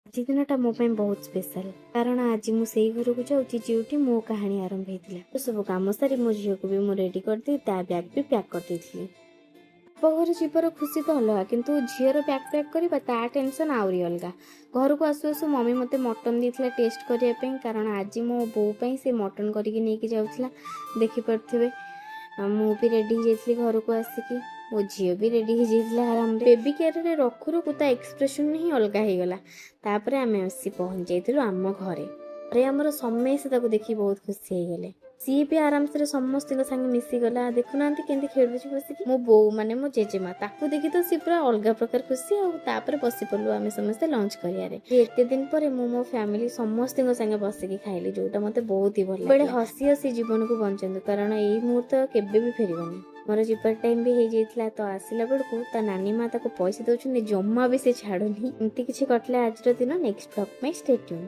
ଆଜି ଦିନଟା ମୋ ପାଇଁ ବହୁତ ସ୍ପେଶାଲ, କାରଣ ଆଜି ମୁଁ ସେଇ ଘରକୁ ଯାଉଛି ଯେଉଁଠି ମୋ କାହାଣୀ ଆରମ୍ଭ ହେଇଥିଲା। ତ ସବୁ କାମ ସାରି ମୋ ଝିଅକୁ ବି ମୁଁ ରେଡି କରିଦେଇ ତା ବ୍ୟାଗ୍ ବି ପ୍ୟାକ୍ କରିଦେଇଥିଲି। ବାପ ଘର ଯିବାର ଖୁସି ତ ଅଲଗା, କିନ୍ତୁ ଝିଅର ବ୍ୟାଗ୍ ପ୍ୟାକ୍ କରିବା ତା ଟେନସନ୍ ଆହୁରି ଅଲଗା। ଘରକୁ ଆସୁ ଆସୁ ମମି ମୋତେ ମଟନ୍ ଦେଇଥିଲା ଟେଷ୍ଟ କରିବା ପାଇଁ, କାରଣ ଆଜି ମୋ ବୋଉ ପାଇଁ ସେ ମଟନ୍ କରିକି ନେଇକି ଯାଉଥିଲା। ଦେଖିପାରୁଥିବେ, ଆଉ ମୁଁ ବି ରେଡ଼ି ହେଇଯାଇଥିଲି ଘରକୁ ଆସିକି, ମୋ ଝିଅ ବି ରେଡ଼ି ହେଇଯାଇଥିଲା ଆରାମରେ। ବେବି କେୟାରରେ ରଖୁ ରଖୁ ତା ଏକ୍ସପ୍ରେସନ୍ ହିଁ ଅଲଗା ହେଇଗଲା। ତାପରେ ଆମେ ଆସି ପହଞ୍ଚି ଯାଇଥିଲୁ ଆମ ଘରେ। ଘରେ ଆମର ସମସ୍ତେ ତାକୁ ଦେଖି ବହୁତ ଖୁସି ହେଇଗଲେ। ସିଏ ବି ଆରାମସରେ ସମସ୍ତଙ୍କ ସାଙ୍ଗେ ମିଶିଗଲା। ଦେଖୁନାହାନ୍ତି କେମିତି ଖେଳୁଛି ବସିକି। ମୋ ବୋଉ ମାନେ ମୋ ଜେଜେମା, ତାକୁ ଦେଖି ତ ସିଏ ପୁରା ଅଲଗା ପ୍ରକାର ଖୁସି। ଆଉ ତାପରେ ବସି ପଡ଼ିଲୁ ଆମେ ସମସ୍ତେ ଲଞ୍ଚ କରିବାରେ। ଏତେ ଦିନ ପରେ ମୁଁ ମୋ ଫ୍ୟାମିଲି ସମସ୍ତଙ୍କ ସାଙ୍ଗେ ବସିକି ଖାଇଲି, ଯୋଉଟା ମତେ ବହୁତ ହି ଭଲ ବେଳେ। ହସି ହସି ଜୀବନକୁ ବଞ୍ଚନ୍ତୁ, କାରଣ ଏଇ ମୁହୂର୍ତ୍ତ କେବେ ବି ଫେରିବନି। ମୋର ଯିବାର ଟାଇମ୍ ବି ହେଇଯାଇଥିଲା। ତ ଆସିଲା ବେଳକୁ ତା ନାନୀ ମା ତାକୁ ପଇସା ଦଉଛନ୍ତି, ଜମା ବି ସେ ଛାଡୁନି। ଏମିତି କିଛି କଟିଲା ଆଜିର ଦିନ। ନେକ୍ସଟ ବ୍ଲଗ ପାଇଁ ଷ୍ଟେ ଟ୍ୟୁନ୍।